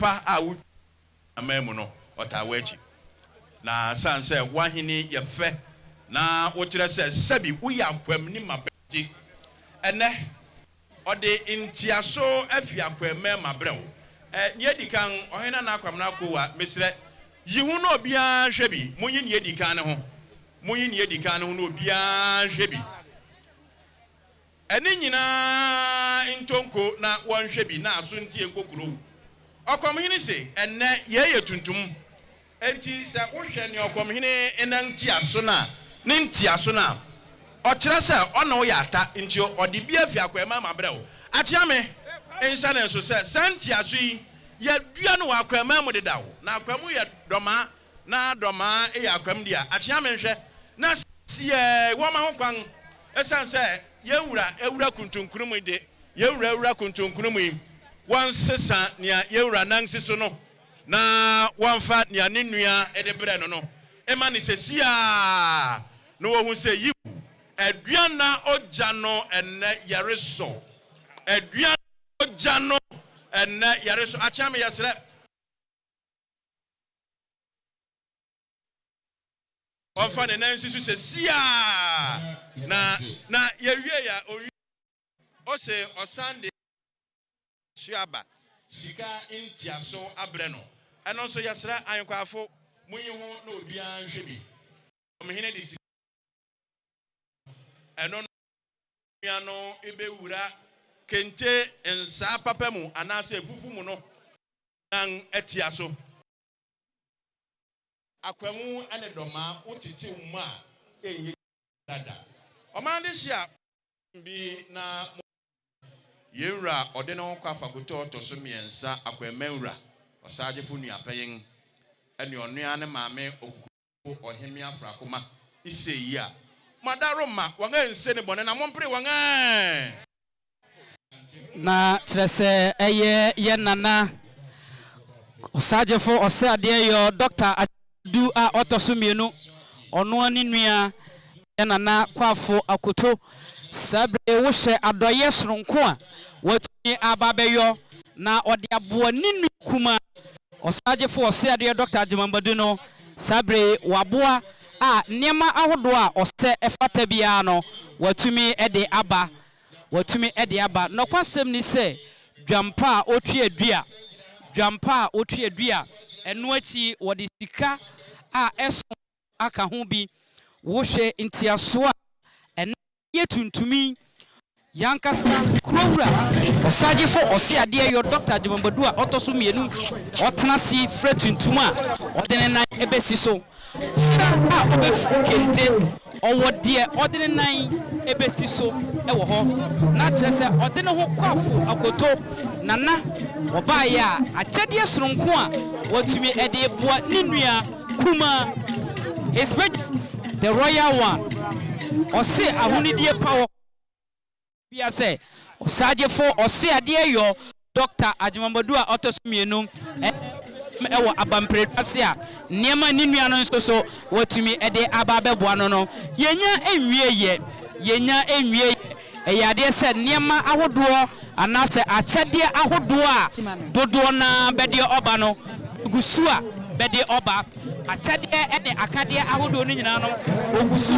pa a wo aman mu no, ɔtaa w'akyi. Na sane sɛ w'ahenni yɛ fɛ na wokyerɛ sɛ sɛbi woyɛ akwamni mapa nti, ɛnnɛ ɔde ntiaso afi akwamma mu abrɛ wo. Ɛ, nea edi kan, Ɔhene Nana Kwamena Akowa, mesrɛ, yi ho na obiara nhwɛ bi. Monyi nea edi kan no ho. Monyi nea edi kan no ho na obiara nhwɛ bi. Ɛne nyinaa ntonko na wɔnhwɛ bi na aso ntie nkɔ kurow. Ɔkɔmhene se, Ɛnnɛ, yei yɛ tuntum. Enti sɛ wohwɛ nea ɔkɔmhene nan ntiaso no a, ne ntiaso no a, ɔkyerɛ sɛ ɔne wo yɛ ata, nti ɔde bi afi Akwamma mu abrɛ wo. Akyeame nhyɛ ne nso sɛ saa ntiaso yi, yɛadua no wɔ Akwamma mu dedaw, na Akwammu yɛ dɔmaa, na dɔmaa yɛ Akwam dea. Akyeame nhwɛ na siɛɛ wɔma ho kwan, esiane sɛ yɛn wura awura kuntunkunu mu yi de, yɛn wura awura kuntunkunu mu yi, wɔnsesa nea yɛn wura nan si so no na wɔmfa nea ne nua de brɛ no no mma no seesei ara, na wahu sɛ, yiw, aduan na ogya no ɛnnɛ yɛresɔ, aduan na ogya no ɛnnɛ yɛresɔ. Akyea me yɛsrɛ. Ɔmfa ne nan nsi so seesei ara, na na yɛwie a owie ose ɔsan de. So aba sika ntiaso abrɛ no. Ɛno nso yɛsrɛ ahenkwafo monyi ho na obiara nhwɛ bi. Ɔmhene de sika ɛno no nua no bɛwura kente nsaa papa mu anaasɛ fufu mu no nan atia so. Akwamu ne dɔmaa wotetew mu a ɛnyɛ dada. Ɔman de hyia bi na mo. Yɛn Wura a ɔde ne ho kɔ afakotɔ ɔtɔ so mmiɛnsa Akwanmanwura, Ɔsaagyefo Nuapanyin, ɛne ɔnoa ne maame Okukurufo Ɔhemmea Frakoma Ise yi a, mo adaworoma wɔn anse ne bɔne na mompere wɔn ɛ! Na kyerɛ sɛ ɛyɛ yɛn nana Ɔsaagyefo Ɔseadeɛyɔ Dɔkta Adu a ɔtɔ so mmienu, ɔno ne nua yɛ Nana Kwafo Akoto. Saa bere yi wohwɛ adɔeɛ sononko a watumi aba abɛyɔ na ɔde aboa ne nua kumaa Ɔsagyefo Ɔseadeɛ Dɔkta Agyeman Badu no, saa bere yi waboa a nneɛma ahodoɔ a ɔsɛ ɛfata biara no watumi de aba watumi de aba. Nɔkwasɛm ni sɛ dwampa a ɔtua dua, dwampa a ɔtua dua, ɛno akyi wɔde sika a ɛso aka ho bi. Wohwɛ ntiasoɔ a ɛnɛ yɛ tuntum yi, y'ankasa kuro wura, Ɔsagyefo Ɔseadeɛ yɔ Dɔkta Agyeman Badu a ɔtɔ so mmienu, ɔtena ase fira tuntum a ɔde ne nan bɛsi so. Hyira a ɔbɛfiri kente, ɔwɔ deɛ ɔde ne nan bɛsi so wɔ hɔ. Na kyerɛ sɛ ɔde ne ho kɔ afo akoto Nana. Wɔbaeɛ a, akyɛdeɛ sononko a watumi de reboa ne nua kumaa, His Majesty the Royal One, ɔse ahonidie pa wɔ hɔ bia sɛ Ɔsagyefo ɔse adeɛ yɔ Dɔkta Agyeman Badu a ɔtɔ so mmienu wɔ Abampredu ase a nneɛma ne nua no nso so watumi de aba abɛboa no no, yɛnya nwieɛ, yɛnya nwieɛ. Ɛyɛ adeɛ sɛ nneɛma ahodoɔ anaasɛ akyɛdeɛ ahodoɔ a dodoɔ no ara bɛdeɛ ɔba no gu so a bɛde ɔba. Akyɛdeɛ ne akadeɛ ahodoɔ no nyinaa no ɔgu so.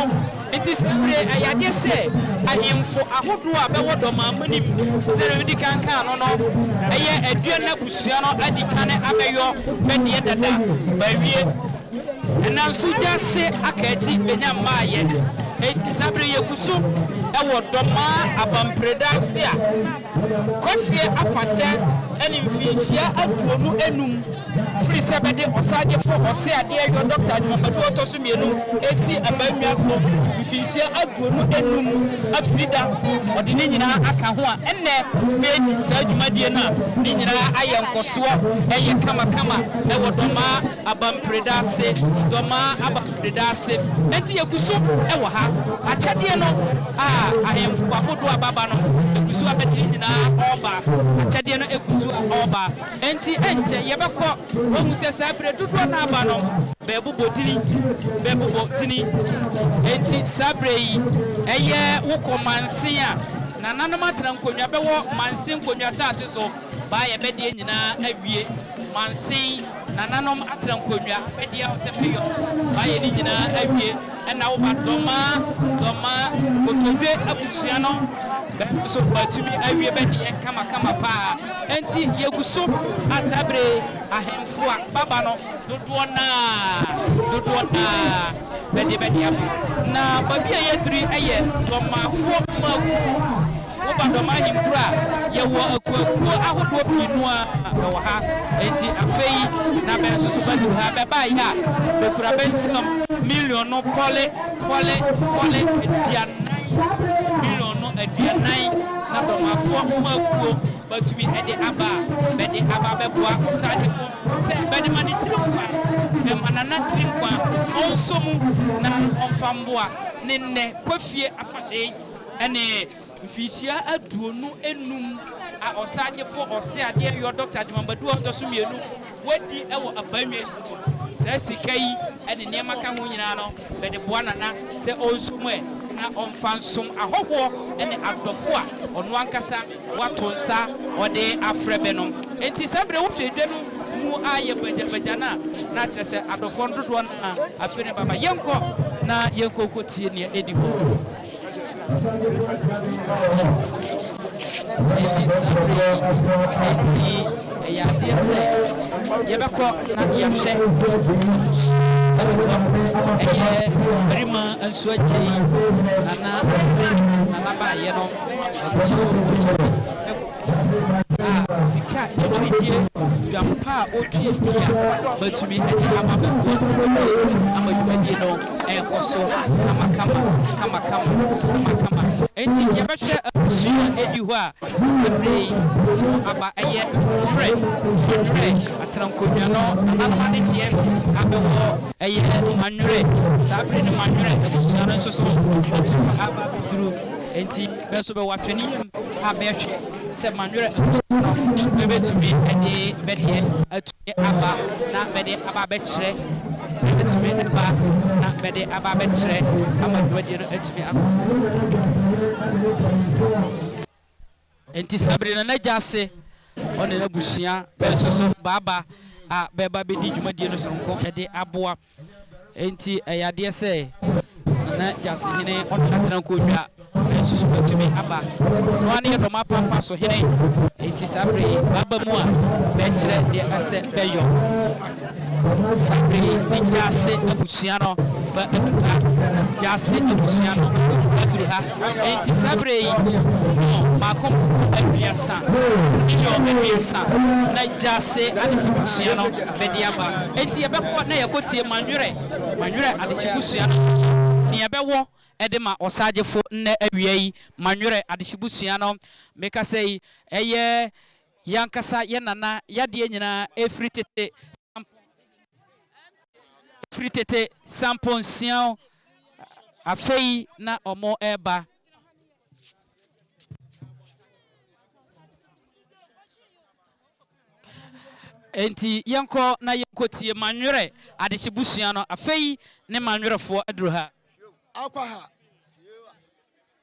Nti saa berɛ yi ɛyɛ adeɛ sɛ ahemfo ahodoɔ a bɛwɔ Dɔmaamunim sɛdeɛ medi kan kaa no no ɛyɛ Aduana abusua no adi kan abɛyɔ bɛdeɛ dada bɛawie. Nanso gya se aka akyi bɛnya mmaeɛ. Enti saa berɛ yi yɛgu so wɔ Dɔmaa Abampreda ase a Kwafie afahyɛ ne mfinhyia 25 firi sɛ bɛde Ɔsagyefo Ɔseadeɛ Yɔ Dɔkta Agyeman Badu ɔtɔ so mmienu resi abannwa so mfinhyia 25 afiri da ɔde ne nyinaa aka ho a ɛnnɛ bɛredi saa dwumadie no a ne nyinaa ayɛ nkɔsoɔ ɛyɛ kamakama wɔ Dɔmaa Abampreda ase, Dɔmaa Abampreda ase. Enti yɛgu so wɔ ha. Akyɛdeɛ no a ahemfo ahodoɔ a bɛaba no gu so a bɛde ne nyinaa ɔreba. Akyɛdeɛ no gu so a ɔreba. Enti ɛnkyɛ yɛbɛkɔ. Woahu sɛ saa berɛ dodoɔ no aba no, bɛrebobɔ dini, bɛrebobɔ dini. Enti saa berɛ yi, ɛyɛ wokɔ Mansin a, nananom atena nkonnwa, bɛwɔ Mansin nkonnwa asase so, baayɛ bɛdeɛ nyinaa awie. Mansen nananom atena nkonnwa bɛdi a ɔsɛ meyɔ mayɛ ne nyinaa awie ɛna woba Dɔmaa Dɔmaa Kotodwe abusua no bɛ nso wɔatumi awie bɛdeɛ kamakama paa. Enti yɛgu so a saa bere yi ahemfo a baba no dodoɔ no ara dodoɔ no ara bɛde bɛde aba. Na baabi a yɛaduru yi yɛ Dɔmaafoɔ mmakuo. Woba Dɔm ahenkuro a, yɛwɔ akuakuo ahodoɔ pii no ara wɔ ha. Enti afei na bɛ nso so bɛduru ha. Bɛbaeɛ a, bɛkura bɛ nsam million no pɔle, pɔle, pɔle aduanan, million no aduanan na Dɔmafoɔ mmakuo bɛatumi de aba a bɛde aba abɛboa Ɔsagyefo sɛ bɛde ma ne tiri nkwa, bɛma Nana tiri nkwa, ɔnsɔ mu na ɔmfa mmoa ne nnɛ Kofie afahyɛ yi. ne mfinhyia 25 a Ɔsagyefo Ɔseadeɛ Yɔ Dɔkta Agyemang Badu a ɔtɔ so mmienu wadi wɔ Abannwa yi so no. Saa sika yi ne nneɛma ka ho nyinaa no, bɛde boa Nana sɛ ɔnsom ɛ na ɔmfa nsom ahɔhoɔ ne adɔfo a ɔno ankasa wato nsa ɔde afrɛ bɛ no. Enti saa berɛ wohwɛ dwa no mu ayɛ bagyabagya no a, na kyerɛ sɛ adɔfoɔ no dodoɔ no ara afei ne baba. Yɛnkɔ na yɛnkɔ nkɔtie nea ɛdi hɔ. Enti saa berɛ yi, enti ɛyɛ adeɛ sɛ yɛbɛkɔ na yɛahwɛ abusua ɛwɔ ɛyɛ barima nso agya yi nana sɛ nana baayɛ no ɔno nso so ɔtumi a sika twitwiridie dwampa a ɔtue bi a bɛtumi de ama bɛboa dwumadie ama dwumadie no ɛrekɔ so kamakama kamakama kamakama. Enti yɛbɛhwɛ abusua a ɛdi hɔ a saa berɛ yi wɔn aba ɛyɛ Mmerɛ Mmerɛ Atenankonnwa no nananom adehyeɛ abɛwɔ ɛyɛ Manwerɛ saa berɛ no Manwerɛ abusua no nso so atumi aba abɛduru. Enti bɛ nso bɛwɔ atwɛneyam a bɛhwɛ sɛ Manwerɛ abusua no bɛbɛtumi de bɛ deɛ atumi aba na bɛde aba abɛkyerɛ, bɛbɛtumi aba na bɛde aba abɛkyerɛ ama dwumadie no atumi akɔ so. Enti saa bere no n'agya ase, ɔne n'abusua bɛ nso so baaba a bɛreba abɛdi dwumadie no sononko de aboa. Enti ɛyɛ adeɛ sɛ Nana Gyasehene ɔtenatena nkonnwa nso so bɛtumi aba. Ɔno ara ne yɛ dɔm apampa so hene. Enti saa berɛ yi bɛaba mu a bɛkyerɛ deɛ ɛsɛ bɛyɔ. Saa berɛ yi ne Gyase abusua no ba aduru ha. Gyase abusua no aduru ha. Enti saa berɛ yi no mmaako mmaako 30, million 30 na Gyase adehye busua no bɛde aba. Enti yɛbɛkɔ na yɛakɔtie Manwerɛ, Manwerɛ adehye busua no nso so, nea ɛbɛwɔ de ma ɔsagyefo nnɛ awia yi. Manwerɛ adehye busua no, mekasa yi, ɛyɛ yɛn ankasa yɛn nana yadeɛ nyinaa ɛfiri tete ɛfiri tete Samponsiaw, afei na wɔreba. Enti yɛnkɔ na yɛnkɔtie Manwerɛ adehye busua no. Afei ne Manwerɛfoɔ aduru ha. Akwaha,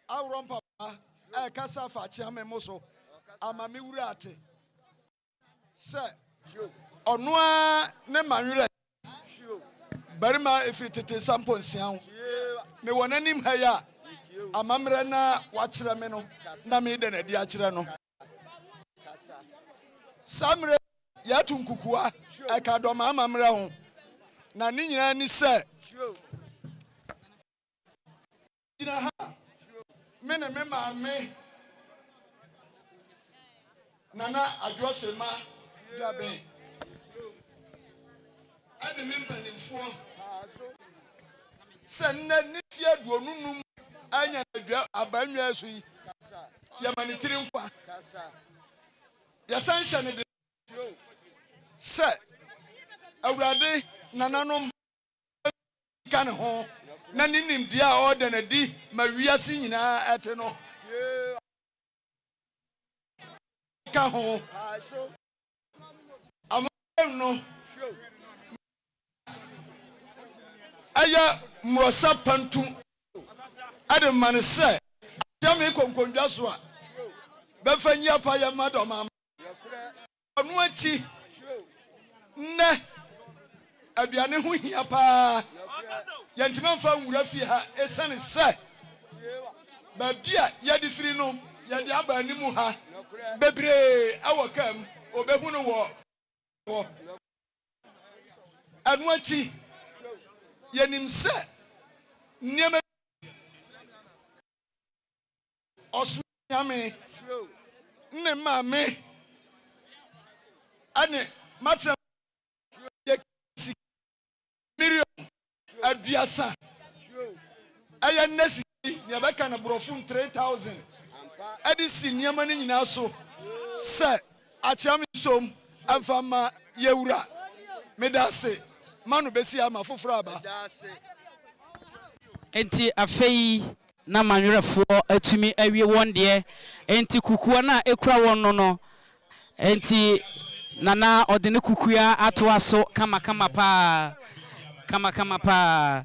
aworɔ mpaboa ɛrekasa afa akyeame mo so ama me wura ate sɛ ɔno ara ne Manwerɛ barima ɛfiri tete sampɔ nsia ho. Mewɔ n'anim ha yi a amammerɛ na wakyerɛ me no na meda no adi akyerɛ no. Saa mmerɛ yi yɛato nkukuwa ɛka dɔm amammerɛ ho, na ne nyinaa ni sɛ gyina ha me ne me maame Nana Adwoa Sema Dwaben ɛne me mpanimfoɔ sɛ nnɛ ne mfeɛ 25 anya adwa aba nnwa so yi, yɛma ne tiri nkwa. Yɛsan hyɛ ne de sɛ Awurade nananom ka ne ho na ne nimdeɛ a ɔreda no adi ma wiase nyinaa ɛte no ka ho. Amammerɛ no ɛyɛ mmorɔsa pantu ɛde ma no sɛ akyea me kɔ nkondwa so a bɛfa nyi apa yɛ ma dɔm ama. Ɔno akyi Nnɛ, aduane ho hia paa. Yɛntumi mfa nwura fie ha esiane sɛ baabi a yɛde firi no, yɛde aba anim ha bebree wɔ kaa mu. Obehu no wɔ hɔ. Ɛno akyi, yɛnim sɛ nneɛma Ɔsoma Nyame ne maame ɛne matena yɛ sika million 30 ɛyɛ nnɛ sika yi nea ɛbɛka no borɔfo 3000 ɛde si nneɛma no nyinaa so sɛ akyea me nsom ɛmfa ma yɛwura meda ase ma no bɛsi ama foforɔ aba. Enti afei na m'awerɛfoɔ atumi awie wɔn deɛ, enti kukuwa no a ɛkura wɔn no no, enti na na ɔde ne kukua atoa so kamakama paa, kamakama paa.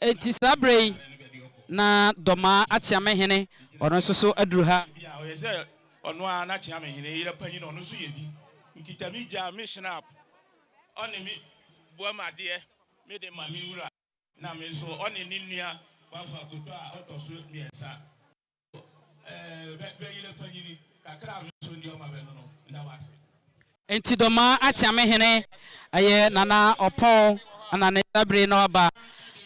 Enti saa berɛ yi, na Dɔmaa Akyeamehene, ɔno nso so aduru ha. Ɔyɛ sɛ ɔno ara n'Akyeamehene yerɛ panyin, ɔno nso yɛ bi. Mekita me gya, me schnapp. Ɔne me buam adeɛ, me de ma me wura, na me nso ɔne ne nua Kwafu Akoto a ɔtɔ so mmiɛnsa ɛɛ bɛ bɛ yerɛ panyini kakra a me nso ndeɛ ɔma bɛ no no, meda wo ase. Enti Dɔmaa Akyeame hene ɛyɛ Nana Ɔpɔn na ne dabere no aba.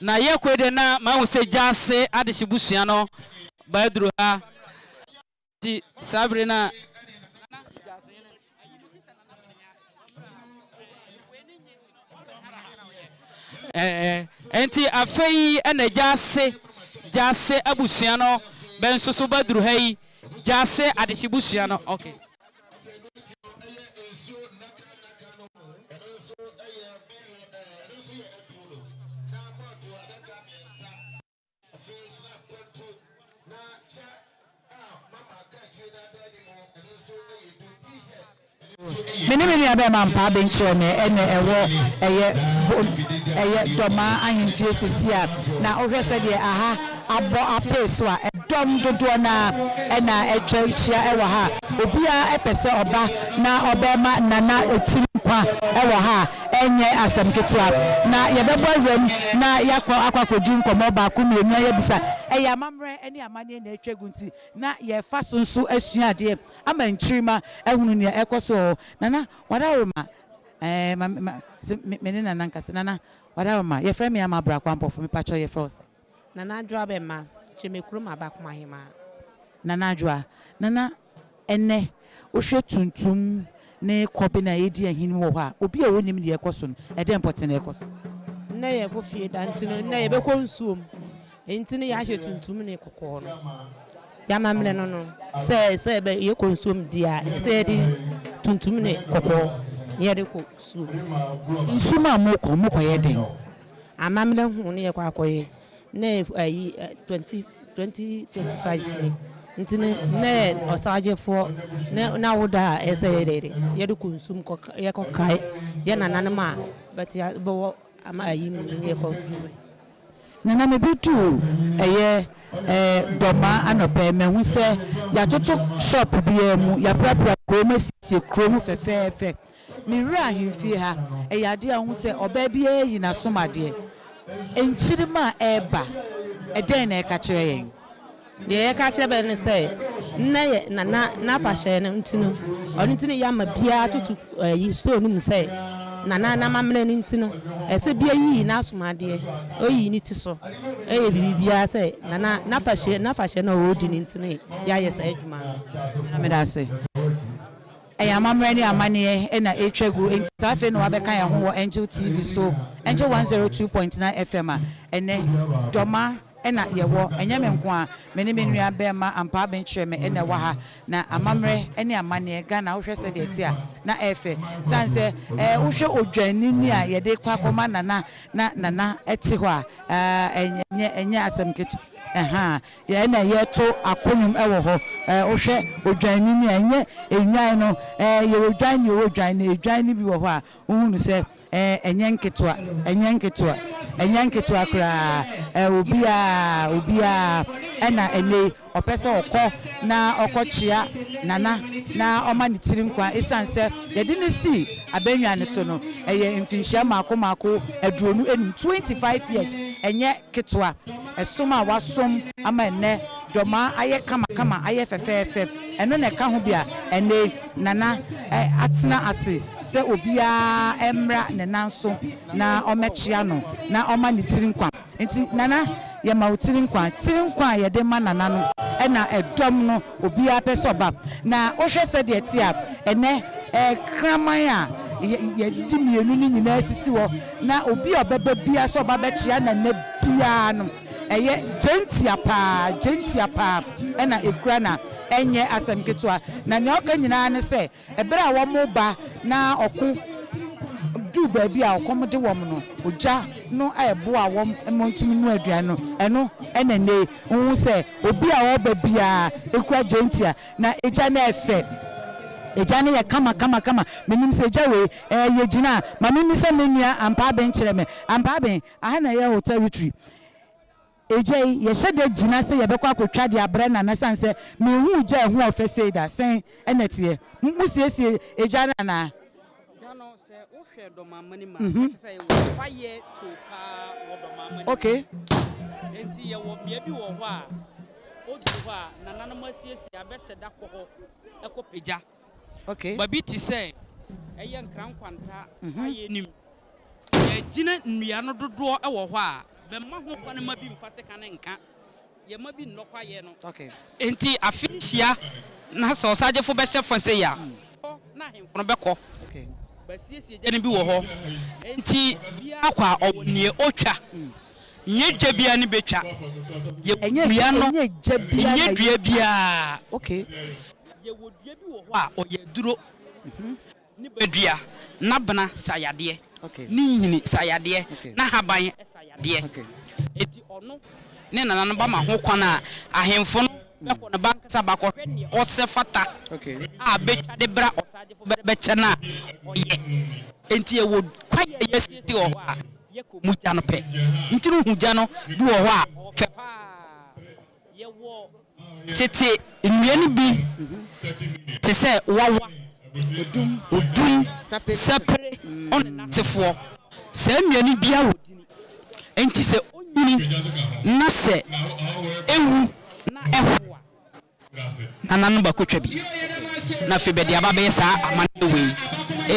Na yɛkɔ yi deɛ na mahu sɛ Gyaase adehye busua no ba aduru ha. Enti saa bere no a. Enti afei na Gyase, Gyase abusua no bɛ nso so bɛduru ha yi, Gyase adehye busua no, okay. Afei hyira kwantu na kyɛ a mama aka akyire no ada anim, ɛno nso yɛ du, T-shirt, ɛno nso yɛ Me ne me nua bɛɛma Mpaa Benkyerɛ me ɛna ɛwɔ ɛyɛ Bom ɛyɛ Dɔmaa ahemfie sisi a na wohwɛ sɛdeɛ aha abɔ apee so a ɛdɔm dodoɔ no ara ɛna atwa ahyia ɛwɔ ha a obiara ɛpɛ sɛ ɔba na ɔbɛma Nana tiri nkwa ɛwɔ ha a Ɛnyɛ asɛm ketewa. Na yɛbɛbɔ awuram na yɛakɔ akɔ akɔdi nkɔmmɔ baako mmienu na yɛabisa. Ɛyɛ amammerɛ ne amanneɛ na atwa agu nti, na yɛrefa so nso asua adeɛ ama nkyirimma ahunu nea ɛrekɔ so wɔ hɔ. Nana, w'adaworoma, ɛɛ, ma, ma, sɛ me, me ne Nana nkasa. Nana, w'adaworoma, yɛfrɛ me Ama Abrakwa Ampɔfo, mepakyɛw yɛfrɛ wo sɛn? Nana Adwoa Bɛmma, kyɛ me kurom Abakoma Hemaa. Nana Adwoa, Nana, ɛnnɛ wohwɛ tuntum ne kɔben a ɛredi ahini wɔ hɔ a, obi a ɔnnim deɛ ɛrekɔ so no, ɛdɛn pɔtee na ɛrekɔ so? Nnɛ yɛkɔ fie da nti no, nnɛ yɛbɛkɔ nsuom nti no yɛahyɛ tuntum ne kɔkɔɔ no. Yɛamammerɛ no no, sɛ sɛ yɛkɔ nsuom deɛ a, ɛsɛ yɛde tuntum ne kɔkɔɔ na yɛde kɔ nsuom. Nsuom a mokɔ, mokɔyɛ dɛn? Amammerɛ ho ne yɛkɔ akɔyɛ. Na yɛ ayi 20 2025 ni nti no na yɛ ɔsagyefoɔ na na woda a ɛsɛ yɛ dɛ yɛde kɔ nsum kɔ yɛkɔ kae yɛ nananom a bɛte bɛwɔ ama ayi mu no yɛkɔ. Nana me bi duu ɛyɛ eh Dɔmaa anɔpa yi mahu sɛ yɛatoto shop biara mu yɛaprapra kurom asiesie kuro mu fɛfɛɛfɛ Me wura ahemfie ha, ɛyɛ adeɛ a wohu sɛ ɔbaa biara yi n'asom adeɛ. Nkyirimma a ɛreba, ɛdɛn na ɛka kyerɛ yɛn? Deɛ yɛka kyerɛ bɛ ne sɛ, nnɛ yɛ Nana n'afahyɛ no nti no, ɔno nti no yɛama biara toto ayi store no mu sɛ Nana n'amammerɛ no nti no, ɛsɛ bia yiyi n'asom adeɛ, ɔyi ne ti so, ɛyɛ biribiara sɛ Nana n'afahyɛ n'afahyɛ no a ɔredi no nti no yɛayɛ saa adwuma no. Nana meda ase. Ɛyɛ amammerɛ ne amanneɛ na ɛretwa gu, enti saa afei na wabɛka yɛn ho wɔ Angel TV so, Angel 102.9 FM a ɛnnɛ Dɔma na yɛwɔ. Ɛnyɛ me nko ara, me ne me nua barima Ampaa Benkyerɛme na ɛwɔ ha. Na amammerɛ ne amanneɛ, Ghana wohwɛ sɛdeɛ ɛte a, na ɛyɛ fɛ. Sane sɛ wohwɛ odwannini a yɛde kɔ akɔma Nana na Nana te hɔ a, ɛnyɛ ɛnyɛ asɛm ketewa. Ɛhaa. Yɛn na yɛto akɔnnwom wɔ hɔ. Wohwɛ odwannini a, ɛnyɛ nnwan no. Yɛwɔ dwan ne yɛwɔ dwan, na edwan no bi wɔ hɔ a, wohu no sɛ ɛnyɛ nketewa, ɛnyɛ nketewa. Ɛnyɛ nketewa koraa. Ɛ, obiara, obiara ɛna ɛnnɛ yi ɔpɛ sɛ ɔkɔ na ɔkɔkyea Nana na ɔma ne tiri nkwa. Esiane sɛ yɛde no sii abannwa no so no, ɛyɛ mfinhyia mmaako mmaako 25, 25 years, ɛnyɛ ketewa. Ɛsom a wasom ama ɛnnɛ Dɔmaa ayɛ kamakama, ayɛ fɛfɛɛfɛ. Ɛno na ɛka ho bi a ɛnnɛ yi Nana atena ase sɛ obiara mmra ne nan so na ɔmmɛkyea no na ɔmma ne tiri nkwa. Nti Nana yɛma wo tiri nkwa. Tiri nkwa a yɛde ma Nana no na ɛdɔm no obiara pɛ sɛ ɔba. Na wohwɛ sɛdeɛ ɛte a, ɛnnɛ kraman a yɛde mmienu no nyinaa sisi hɔ na obi a ɔbɛba biara sɛ ɔba bɛkyea Nana biara no, Ɛyɛ gyentia paa, gyentia paa na ɛkura na ɛnyɛ asɛm ketewa. Na nea ɔka nyinaa ne sɛ, ɛberɛ a wɔreba na ɔko duu baabi a ɔkɔm de wɔn no, ogya no a ɛboaa wɔn ma wɔtumi noa aduane no, ɛno na nnɛ yi wohu sɛ obi a ɔreba biara kura gyentia. Na egya no yɛ fɛ. Egya no yɛ kama kama kama. Menim sɛ egya wei, ɛɛ yɛgyina a, ma memmisa me nua Ampaaben nkyerɛ me. Ampaaben, Aha na ɛyɛ wo territory. Egya yi, yɛhyɛ da gyina sɛ yɛbɛkɔ akɔtwa de abrɛ Nana ɛsiane sɛ menhuu gya a ɛho ɔfɛ sei da. Sɛn na ɛteɛ? Mosiesie egya no anaa? Gya no, sɛ wohwɛ Dɔmamani mu a, kyerɛ sɛ yɛwɔ kwaeɛ too paa wɔ Dɔmamani mu. Okay. Enti yɛwɔ bea bi wɔ hɔ a, woduru hɔ a, nananom asiesie abɛhyɛ da kɔ hɔ kɔpɛ gya. Okay. Baabi te sɛ ɛyɛ Nkrankwanta kwaeɛ no mu. Yɛagyina nnua no dodoɔ wɔ hɔ a, bɛmma ho kwan mma bi mfa sekan nka yɛn mma bi nnɔ kwaeɛ no. Enti afe hyia na sɛ ɔsagyefo bɛhyɛ fa sei a, hɔ na ahemfo no bɛkɔ. Bɛasiesie gya no bi wɔ hɔ. Enti biara kɔ a, ɔwɔ neɛ ɔtwa. Nyɛ dwa biara ne bɛtwa. Yɛwɔ dua no, nyɛ dua biara. Yɛwɔ dua bi wɔ hɔ a, ɔyɛ aduro. Ne badua, n'abena sa yadeɛ, ne nyini sa yadeɛ, n'ahaban sa yadeɛ. Enti ɔno ne nananom ba ma ho kwan a ahemfo no bɛkɔ no ba ankasa bakɔhwɛ neɛ ɔsɛ fata a bɛtwa de bra ɔsagyefo bɛkyɛ no a ɔyɛ. Enti yɛwɔ kwaeɛ a yɛasiesie wɔ hɔ a yɛkɔ mu gya no pɛ. Nti no hu gya no bi wɔ hɔ a ɔfɛ paa. Yɛwɔ tete nnua no bi te sɛ wawa, odum, sapire ne n'asefoɔ. Saa nnua no biara wɔ dini. Enti sɛ ɔnyini na sɛ ɛwu na ɛho a, nananom bɛkɔtwa bi na afei bɛde aba abɛyɛ saa amanneɛ wei.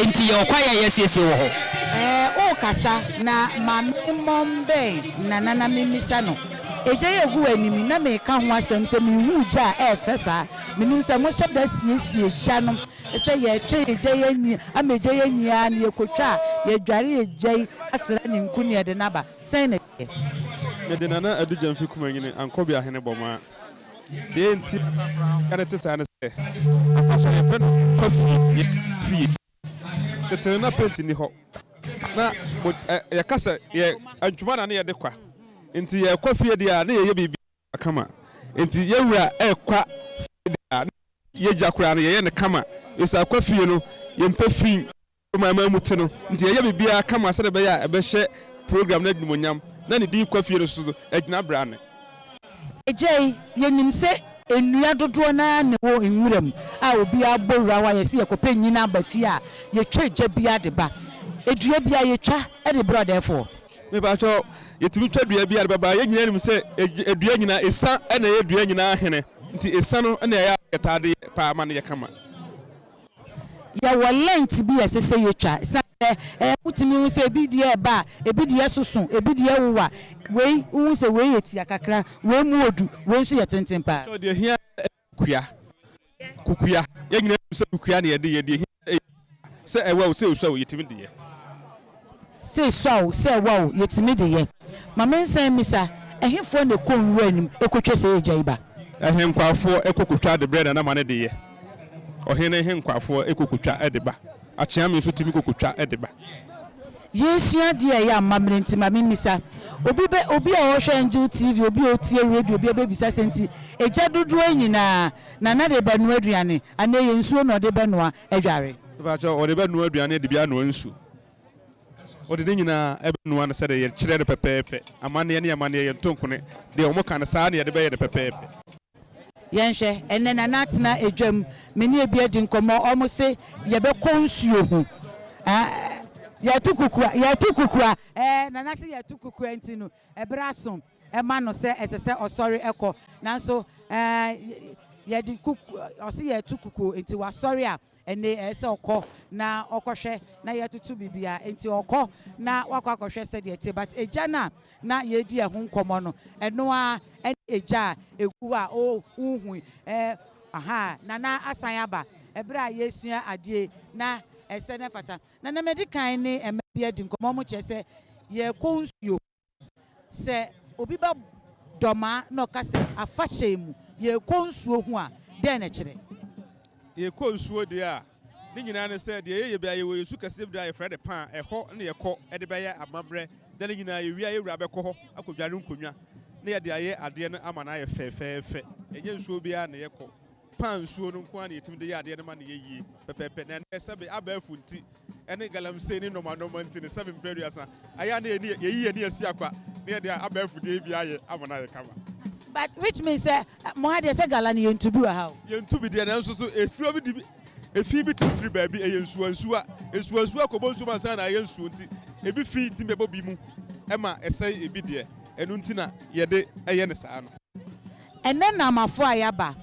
Enti yɛwɔ kwaeɛ a yɛasiesie wɔ hɔ. Ɛɛ worekasa na ma me mmɔ mbɛn Nana na memmisa no. Egya yi egu w'anim yi na mereka ho asɛm sɛ menhuu gya a ɛyɛ fɛ saa. Menim sɛ mohyɛ da siesie gya no sɛ yɛretwɛn egya yi anyi ama egya yi anyi ara na yɛkɔtwa a, yɛdware egya yi asra ne nku na yɛde no aba. Sɛn na ɛteɛ? Mede Nana Adu Gyamfi Kumanyini Ankɔbeahene Bɔmaa. Deɛ enti a no te saa ne sɛ, afahyɛ a yɛfrɛ no Kwafie, yɛ fie. Tete no na penti nni hɔ. Na mo ɛ yɛka sɛ yɛ ntwoma na ne yɛde kwa. Nti yɛrekɔ fie deɛ a na yɛyɛ biribi kama. Nti yɛn wura rekwa fie deɛ a na yɛgya koraa no yɛyɛ no kama. Efisɛ akwa fie no yɛmpɛ fi. Kurom mu te no nti yɛyɛ biribiara kama sɛdeɛ ɛbɛyɛ a ɛbɛhyɛ program no animuonyam na ne din kɔ fie no so no agyina brane. Agya yi, yɛnim sɛ nnua dodoɔ no ara na ɛwɔ nwura mu a obiara bɔ wura hɔ a yɛse yɛkɔpɛ nyina aba fie a yɛtwa gya biara de ba. Dua biara yɛtwa de brɛ ɔdɛɛfoɔ. Mepakyɛw, yɛtumi twa dua biara de ba, but yɛn nyinaa nim sɛ dua nyinaa, esa na ɛyɛ dua nyinaa hene, nti esa no na ɛyɛ a yɛtaa de yɛ paa ma no yɛ kama. Yɛwɔ length bi a ɛsɛ sɛ yɛtwa ɛsiane sɛ ɛɛ wotumi hu sɛ ebi deɛ ɛba a, ebi deɛ soso, ebi deɛ wowa. Wei wohu sɛ wei yɛ tia kakra, wei mu odu, wei nso yɛ tenten paa. So deɛ ɛhia yɛ kukua, kukua. Yɛn nyinaa nim sɛ kukua na yɛde yɛ, deɛ ɛhia yɛ sɛ ɛwa o, sɛ esua o, yɛtumi de yɛ. Sɛ esua o, sɛ ɛwa o, yɛtumi de yɛ. Ma mensan mmisa, ɛhefoɔ na ɛkɔ nwura no mu kɔtwa saa egya yi ba? Ahenkwafoɔ kɔ kɔtwa de brɛ Nana ma no de yɛ. Ɔhene henkwafoɔ kɔ kɔtwa de ba. Akyeame nso tumi kɔ kɔtwa de ba. Yɛresua adeɛ a ɛyɛ amammerɛ nti ma memmisa. Obi bɛ, obi a ɔhwɛ Angel TV, obi a ɔtie radio, obi a bɛbisa sɛ nti egya dodoɔ yi nyinaa Nana de bɛnoa aduane anaa ɛyɛ nsuo na ɔde bɛnoa adware? Mepakyɛw, ɔde bɛnoa aduane de bi anoa nsu. Ɔde ne nyinaa bɛnoa no sɛdeɛ yɛkyerɛ no pɛpɛɛpɛ. Amanneɛ ne amanneɛ, yɛnto nkone. Deɛ wɔka no, saa ara na yɛde bɛyɛ no pɛpɛɛpɛ. Yɛnhwɛ, ɛnnɛ Nana atena edwam, me ne ebi adi nkɔmmɔ, wɔn se yɛbɛkɔ nsuo ho. Ah, yɛto kukua, yɛto kukua. Ɛɛ, Nana se yɛto kukua nti no, ɛberɛ aso ma no sɛ ɛsɛ sɛ ɔsɔre kɔ. Nanso, ɛɛ, yɛde kuku, ɔse yɛto kukuo nti wasɔre a, Ɛnde ɛyɛ sɛ ɔkɔ na ɔkɔhwɛ na yɛtoto biribiara nti ɔkɔ na wakɔ akɔhwɛ sɛdeɛ ɛte but egya no a na yɛredi ɛho nkɔmmɔ no ɛno ara ɛne egya a ɛgu hɔ a oh wonhui eh ahaa Nana asan aba ɛberɛ a yɛresua adeɛ yi na ɛsɛ na ɛfata Nana madi kan ne mmaa bi adi nkɔmmɔ wɔkyerɛ sɛ yɛrekɔ nsuo. Sɛ obi ba Dɔmaa na ɔka sɛ afahyɛ yi mu yɛrekɔ nsuo ho a, dɛn na ɛkyerɛ? Yɛrekɔ nsuo deɛ a, ne nyinaa ne sɛ deɛ yɛyɛ biara yɛwɔ yɛn su kɛseɛ bi a yɛfrɛ no paa, ɛhɔ na yɛkɔ de bɛyɛ amammerɛ. Da no nyinaa yɛwie a yɛn wura bɛkɔ hɔ akɔdware nkonnwa na yɛde ayɛ adeɛ no ama no ayɛ fɛfɛɛfɛ. Ɛnyɛ nsuo biara na yɛkɔ. Paa nsuo no nko ara na yɛtumi de yɛ adeɛ no ma no yɛ yie pɛpɛɛpɛ. Na ɛnnɛ sɛbe abɛɛfo nti ne galamsey ne nnoɔma nnoɔma nti no sɛbe mprɛ aduasa ayɛ a na yɛni yɛyi yɛn ani asi akwa na yɛde abɛɛfo deɛ bi ayɛ ama no ayɛ kama. But which means sɛ mo ha deɛ sɛ gala no yɛntu bi wɔ ha o. Yɛntu bi deɛ nanso so efiri bi di bi efi bi tumi firi baabi ɛyɛ nsuwa nsuwa nsuwa nsuwa kɔbɔ nsuo mu ansa na ayɛ nsuo nti ebi fi tumi bɛbɔ bi mu ɛma ɛsɛe ebi deɛ ɛno nti na yɛde ɛyɛ no saa no. Ɛnnɛ nnamafo a yɛaba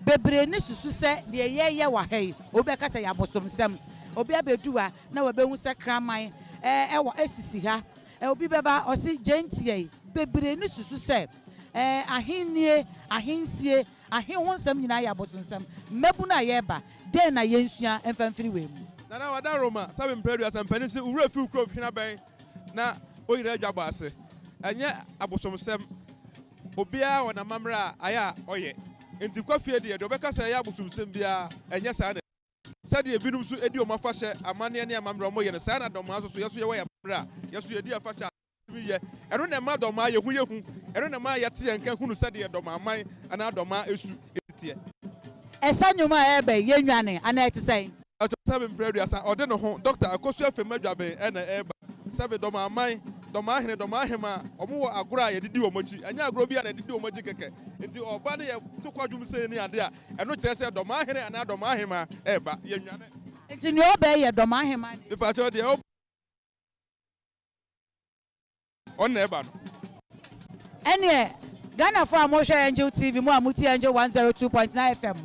bebree no susu sɛ deɛ yɛreyɛ wɔ ha yi, obi bɛka sɛ ɛyɛ abosomsɛm. Obi abɛdu ha na wabɛhu sɛ kraman wɔ sisi ha. Obi bɛba ɔse gyentia yi. Bebree no susu sɛ ahennie, ahensie, ahe ho nsɛm nyinaa yɛ abosonsɛm. Mmabunu a yɛreba, dɛn na yɛnsua mfa mfiri wei mu? Nana Wadaroma, Sabi Mprɛduasa mpanin se wo werɛ fi wo kurom hwene abɛn na woyera adwabɔ ase. Ɛnyɛ abosomsɛm. Obiara wɔ n'amammerɛ a ayɛ a ɔyɛ. Enti kɔ fie deɛ, deɛ ɔbɛka sɛ ɛyɛ abosomsɛm biara, ɛnyɛ saa na ɛteɛ. Sɛdeɛ ebinom nso di wɔn afahyɛ amanneɛ ne amammerɛ a wɔyɛ no, saa ara na Dɔmaa nso so, yɛn nso yɛwɔ yɛn amammerɛ a yɛn nso yɛdi afahyɛ a yɛtumi yɛ. Ɛno na ɛma Dɔmaa yɛ hu yɛ hu. Ɛno na ɛma yɛte yɛn nka hunu sɛdeɛ Dɔmaa man anaa Dɔmaa su si teɛ. Ɛsa nnwom a ɛreba yi, yɛnnwane anaa ɛte sɛn? Ɔtɔ sɛbe mprɛ aduasa, ɔde ne ho, Dɔkta Akosua Femi Adwaben na ɛreba. Sɛbe dɔm aman, dɔm ahene, dɔm ahemaa, wɔn wɔ agorɔ a yɛde di wɔn akyi. Ɛnyɛ agorɔ biara na yɛde di wɔn akyi kɛkɛ. Nti ɔba ne yɛ to kwadwom sei ne ade a, ɛno kyerɛ sɛ dɔm ahene anaa dɔm ahemaa ɛreba. Yɛnnwane. Nti nea ɔba yi yɛ dɔm ahemaa na. Mepakyɛw deɛ ɔba. Ɔno na ɛba no. Ɛneɛ Ghanafoɔ a mohwɛ Angel TV, mo a motie Angel 102.9 FM,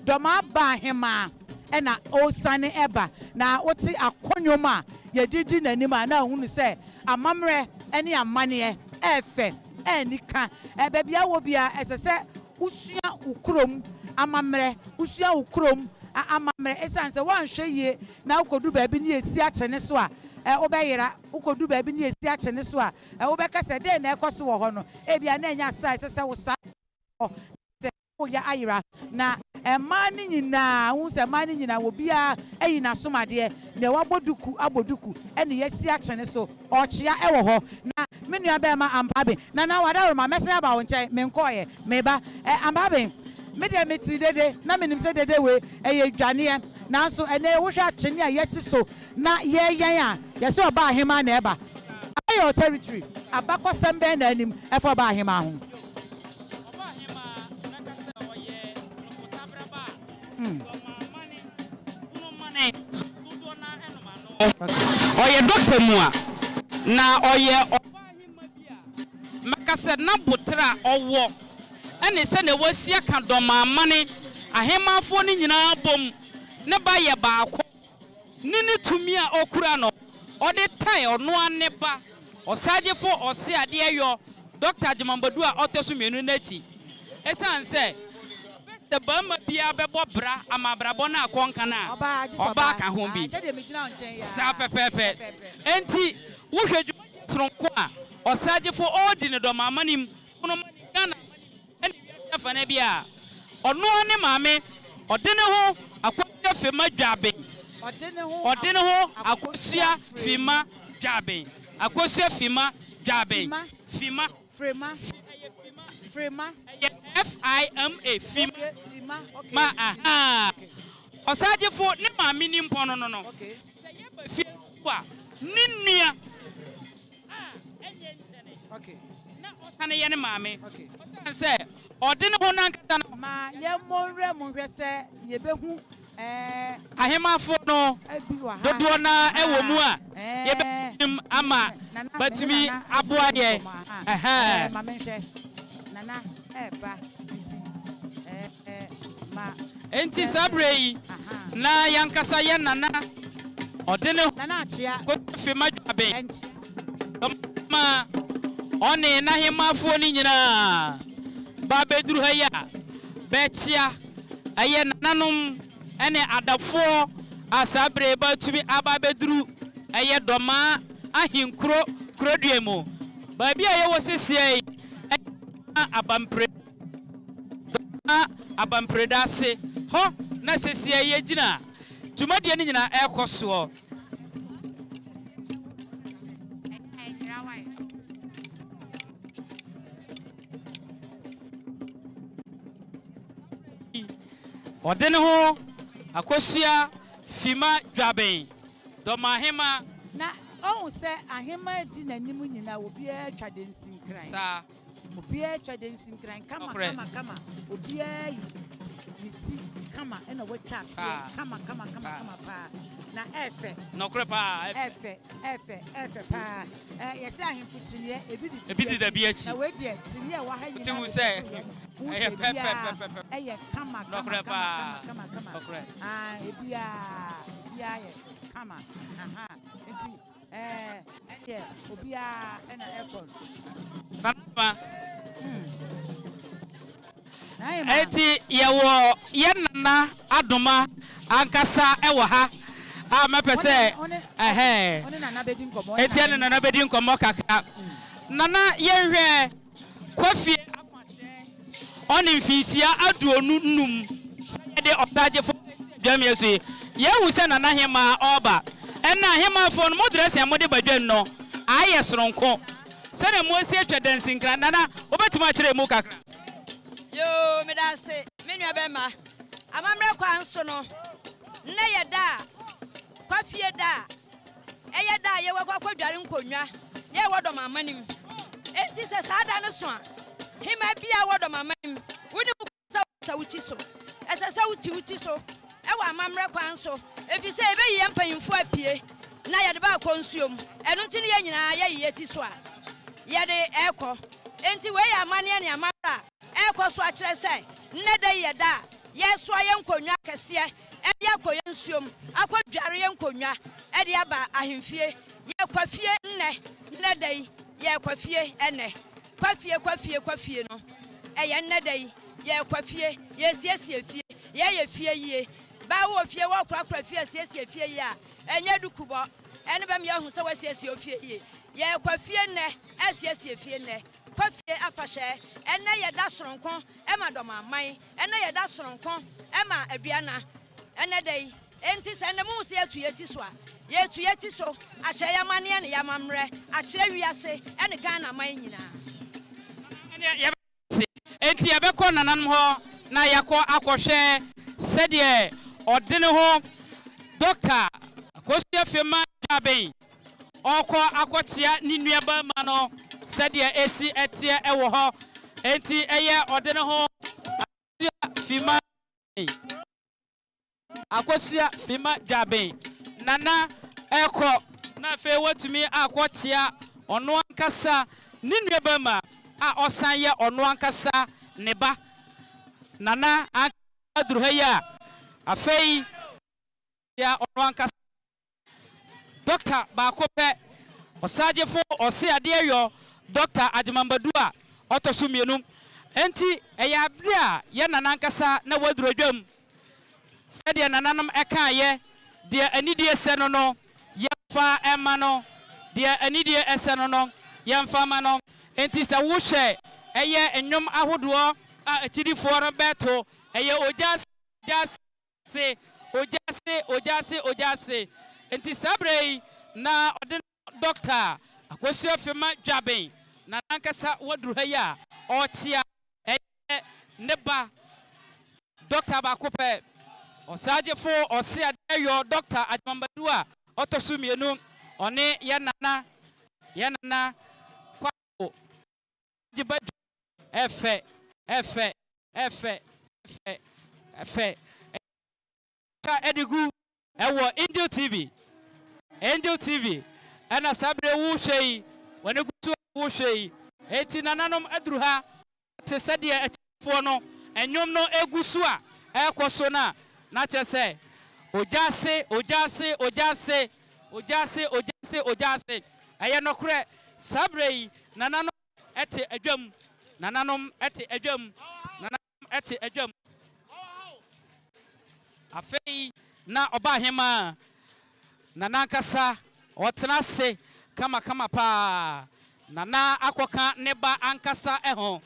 Dɔmaa ba ahemaa ɛna ɔresane ɛba, na wote akɔnwom a yɛde di n'anim a na ahunu sɛ amammerɛ ɛne amaneɛ ɛɛfɛ, ɛɛnika. Baabi a wowɔ biara ɛsɛ sɛ wosua wo kurom amammerɛ, wosua wo kurom amammerɛ ɛsiane sɛ woanhwɛ yie na wokɔdu baabi ne yɛsi akyene so a wobɛyera. Wukodu baabi na esi akyene so a, wobɛka sɛ, 'Dɛn na ɛrekɔ so wɔ hɔ no? Ebia na ɛnyɛ asa a ɛsɛ sɛ wosa wɔ hɔ, na sɛ woreyɛ ayera. Na mmaa no nyinaa, wohu sɛ mmaa no nyinaa, obiara ayi n'asomadeɛ, nea wabɔ duku abɔ duku, ɛna yɛasi akyene so, ɔrekyea wɔ hɔ. Na me nuabarima Ampaben, Nana Wadaroma, mɛsan aba wo nkyɛn, menkɔeɛ, meba. Ɛ, Ampaben, me deɛ metee dede, na menim sɛ dede wei, ɛyɛ dwaneɛ, nanso ɛnnɛ yi wohwɛ akyene a yɛasi so, Na yɛ yɛn a yɛsɛ ɔbaa ahemaa na ɛba. Aba yɛ territory. Abakɔsɛm bɛn na anim ɛfa ɔbaa ahemaa ho? Ɔbaa ahemaa mɛka sɛ ɔyɛ nkotabraba a dɔm amane, bunu mane, dodoɔ no ara nom ano. Ɔyɛ dɔkta mua na ɔyɛ ɔbaa ahemaa bi a mɛka sɛ n'aboterɛ a ɔwɔ ɛne sɛdeɛ wasi aka dɔm amane ahemaafoɔ no nyinaa abom ne ba yɛ baako. ne ne tumi a okura no, ɔde tae ɔno ara ne ba, Ɔsagyefo Ɔseadeɛyɔ Dɔkta Agyemang Badu a ɔtɔ so mmienu no akyi. Esiane sɛ sɛ barima biara bɛbɔ bra ama abrabɔ no akɔ nkan a, ɔbaa ka ho bi. Saa pɛpɛɛpɛ. Enti wohwɛ dwumadi soronko a Ɔsagyefo ɔredi no dɔm amanim, pono ma ne Ghana amanim, ne wiase afanaa bi a ɔno ara ne maame, ɔde ne ho akosua Fema Dwaben, ɔde ne ho akosua Fema Dwaben, akosua Fema Dwaben, Fema, Frema, Fi, ɛyɛ Fima, Frema, ɛyɛ F-I-M-A, Fima, okay, Fima, okay, ma, ahaa, Ɔsagyefo ne maame nimpɔn no no no, okay. Sɛ yɛba fie nso so a, ne nua. Na ɔsane yɛ ne maame. Ɔsiane sɛ ɔde ne ho no ankasa no. Ma yɛmmɔ nwura mu nhwɛ sɛ yɛbɛhu ɛɛ. Ahemmafoɔ no dodoɔ no ara wɔ mu a, yɛbɛnim ama batumi aboa yɛ. Ɛhɛɛ. Ma menhwɛ. Nana ɛɛba nti ɛɛ ma. Enti saa berɛ yi, na y'ankasa yɛ Nana ɔde ne ho kɔto Fema Dwaben ma ɔne n'ahemmafoɔ no nyinaa ba bɛduru ha yi a, bɛkyea ɛyɛ nananom ne adafoɔ a saa berɛ yi bɛatumi aba abɛduru ɛyɛ Dɔmaa ahenkuro kurodua mu. Baabi a yɛwɔ seseɛ yi ɛyɛ Dɔmaa Abampire. Dɔmaa Abampreda ase hɔ na seseɛ yɛgyina a dwumadie no nyinaa ɛrekɔ soɔ. Ɔde ne ho akosua Fima Dwaben, Dɔmahema. Na ɔhu sɛ ahemmaa di n'anim nyinaa, obiara twa dansinkran. Saa. Obiara twa dansinkran kama kama kama. Obiara yi ne ti kama ɛna watwa aseɛ kama kama kama kama paa. Na ɛɛfɛ. Nɔkorɛ paa, ɛɛfɛ. Ɛɛfɛ, ɛɛfɛ, ɛɛfɛ paa. Ɛ yɛsɛ ahemfo kyiniiɛ ebi didi ebi dida bi akyi. Na wei deɛ kyiniiɛ ɛwɔ ha nyinaa. Wote hu sɛ ɛyɛ pɛpɛpɛpɛpɛ. Ɛyɛ kama kama kama kama kama kama. Nɔkorɛ. Ah, ebiara ebiara yɛ kama. Aha, nti ɛɛ ɛdeɛ obiara ɛna ɛkɔ no. Nana. Enti yɛwɔ yɛn Nana Adoma ankasa wɔ ha a mɛpɛ sɛ ɛhɛn. Enti ɛne Nana bɛdi nkɔmmɔ kakra. Nana yɛnhwɛ Kwafie afahyɛ ɔne mfinhyia 25 sɛ yɛde ɔsagyefo asi adwamie so yi. Yɛahu sɛ Nana Hemaa ɔreba. Ɛnna Hemaafoɔ no mo dressing a mode ba dwam no ayɛ sononko. Sɛnea moasi atwa dansinkran, Nana, wobɛtumi akyerɛ emu kakra? Yoo, meda ase, me nua bɛma. Amammerɛ kwan so no, nnɛ yɛ da a, Kwafie da a, ɛyɛ da a yɛwɔ kɔ akɔdware nkonnwa na yɛwɔ dɔm amanim. Enti sɛ saa da no so a, hema biara wɔ dɔm amanim, wo ne wo sɛ wota wo ti so. Ɛsɛ sɛ wote wo ti so wɔ amammerɛ kwan so, efisɛ yebeyi yɛn mpanyimfo apue na yɛde ba akɔ nsuo mu. Ɛno nti ne yɛn nyinaa yɛyi yɛn ti so a yɛde rekɔ. Enti wei yɛ amanneɛ ne amammerɛ a ɛrekɔ so akyerɛ sɛ nnɛ da yi yɛ da a yɛresoa yɛn nkonnwa akɛseɛ de akɔ yɛn nsuo mu akɔdware yɛn nkonnwa de aba ahemfie. Yɛrekɔ fie nnɛ, nnɛ da yi yɛrekɔ fie nnɛ. Kɔ fie, kɔ fie, kɔ fie no, ɛyɛ nnɛ da yi. Yɛrekɔ fie, yɛresiesie fie, yɛreyɛ fie yie. Baa wowɔ fie, worekorakora fie, asiesie fie yie a, ɛnyɛ dukubɔ. Ɛno bɛma yɛahu sɛ woasiesie wo fie yie. Yɛrekɔ fie nnɛ, asiesie fie nnɛ. Kɔ fie afahyɛ. Ɛnnɛ yɛ da sononko ma Dɔmaman. Ɛnnɛ yɛ da sononko ma Aduana. Ɛnnɛ da yi. Enti sɛ nnɛ mohu sɛ yɛatu yɛn ti so a, yɛretu yɛn ti so akyerɛ yɛn amanneɛ ne yɛn amammerɛ akyerɛ wiase ne Ghana man nyinaa. Ɛnneɛ yɛbɛda ase. Enti yɛbɛkɔ nananom hɔ na yɛakɔ akɔhwɛ sɛdeɛ ɔde ne ho Dɔkta Akosua Fema Dwaben ɔrekɔ akɔkyea ne nuabarima no sɛdeɛ ɛsi teɛ wɔ hɔ. Enti ɛyɛ ɔde ne ho Akosua Fema Dwaben. Akosua Fima Dwaben Nana rekɔ na afei watumi akɔkyea ɔno ankasa ne nuabarima a ɔsan yɛ ɔno ankasa ne ba. Nana ankasa aduru ha yi a, afei kyea ɔno ankasa. Dɔkta baako pɛ, ɔsagyefo ɔse adeɛ yɔ Dɔkta Agyeman Badu a ɔtɔ so mmienu. Enti ɛyɛ aberɛ a yɛn nana ankasa na waduru adwam. Sɛdeɛ nananom kaeɛ, deɛ anidie sɛ no no, yɛmfa mma no, deɛ anidie sɛ no no, yɛmfa mma no. Enti sɛ wohwɛ ɛyɛ nnwom ahodoɔ a akyidifoɔ no bɛto, ɛyɛ ogya ase, ogya ase. Ase, ogya ase, ogya ase, ogya ase. Enti saa berɛ yi na ɔde no Dɔkta Akosua Fema Dwaben na n'ankasa waduru ha yi a ɔrekyea ɛyɛ ne ba Dɔkta baako pɛ, Ɔsagyefo Ɔseadeɛyɔ Dɔkta Agyeman Badu a ɔtɔ so mmienu, ɔne yɛn nana, yɛn nana Kwame. Gye ba dwa. Ɛfɛ, ɛfɛ, ɛfɛ, ɛfɛ, ɛfɛ. Twa ɛde gu ɛwɔ Angel TV. Angel TV ɛna saa bere wo hwɛ yi, wɔn gu so a wo hwɛ yi. Eti nananom aduru ha te sɛdeɛ akyifoɔ no nnwom no egu so a ɛrekɔ so no a, na kyerɛ sɛ ogya ase, ogya ase, ogya ase, ogya ase, ogya ase, ogya ase. Ɛyɛ nɔkorɛ, saa berɛ yi nananom te adwam, nananom te adwam, nananom te adwam. Afei na ɔbaahemaa Nana ankasa ɔtena ase kamakama paa. Nana akɔka ne ba ankasa ho.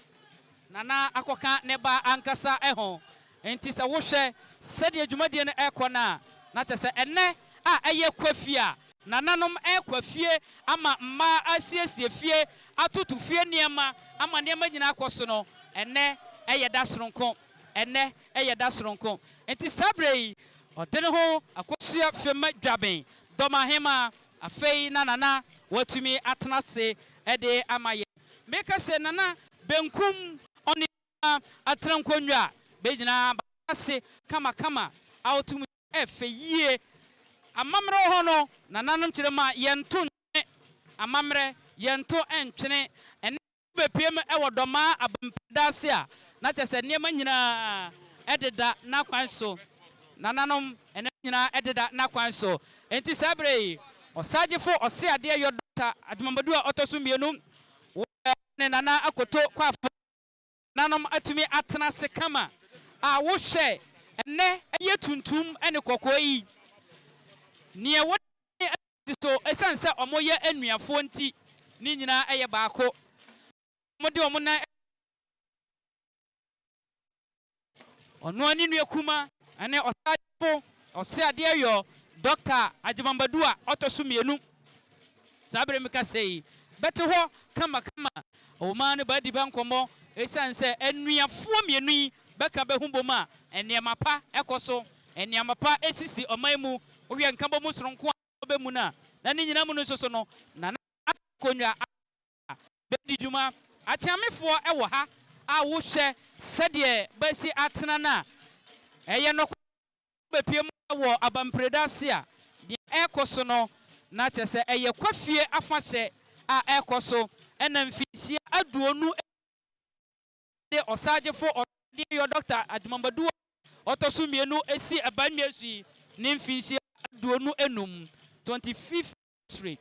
Nana akɔka ne ba ankasa ho. Enti sɛ wohwɛ sɛdeɛ dwumadie no rekɔ no a, na kyerɛ sɛ ɛnnɛ a ɛyɛ Kwafie a nananom rekɔ fie ama mmaa asiesie fie, atoto fie nneɛma ama nneɛma nyinaa akɔ so no, ɛnnɛ ɛyɛ da sononko. Ɛnnɛ yɛ da soronko. Enti saa berɛ yi, ɔde ne ho akɔsua Fema Dwaben, Dɔmahemmaa. Afei na Nana watumi atena ase de ama yɛn. Meka sɛ Nana benkum ɔne nifa atena nkonnwa a, bɛ nyinaa bɛatena ase kamakama a ɔtumi sɛ ɛfɛ yie. Amammerɛ wɔ hɔ no, nananom kyerɛ mu a, yɛnto ntwene. Amammerɛ, yɛnto ntwene. Ɛnnɛ Wobepue mu wɔ Dɔmaa Abampɛ ase a, na kyerɛ sɛ nneɛma nyinaa deda n'akwan so. Nananom, nneɛma nyinaa deda n'akwan so. Enti saa berɛ yi, Ɔsagyefo Ɔseadeɛ Yɔ Dɔkta Agyemamadu a ɔtɔ so mmienu, wɔ ne Nana Akoto Kwafo nananom atumi atena ase kama a wohwɛ ɛnnɛ ɛyɛ tuntum ne kɔkɔɔ yi, neɛ wɔde Ti so, esiane sɛ wɔyɛ anuafoɔ nti, ne nyinaa yɛ baako. Wɔde wɔn nan. Ɔno ara ne nua kuma ne ɔsagyefo ɔseadeɛyɔ Dɔkta Agyeman Badu a ɔtɔ so mmienu. Saa bere meka sɛ yi, bɛte hɔ kamakama. Ɔmaa no bɛadi bɛ nkɔmmɔ. Esiane sɛ anuafoɔ mmienu yi bɛka bɛ ho bom a, nneɛma pa kɔ so. Nneɛma pa sisi ɔman mu. Wohwɛ nkabom soronko a ɔbɛ mu no a, na ne nyinaa mu no nso so no, na na akonnwa a bɛdi dwuma. Akyeamefoɔ wɔ ha a wohwɛ sɛdeɛ bɛasi atena no a, ɛyɛ nokware sɛ wobɛpue mu wɔ Abampreda ase a, deɛ ɛrekɔ so no, na kyerɛ sɛ ɛyɛ Kwafie afahyɛ a ɛrekɔ so ɛna mfinhyia aduonu de ɔsagyefo ɔdeɛyɔ Dɔkta Agyemang-Badu a ɔtɔ so mmienu si Abannwa so yi ne mfinhyia 25, 25th anniversary.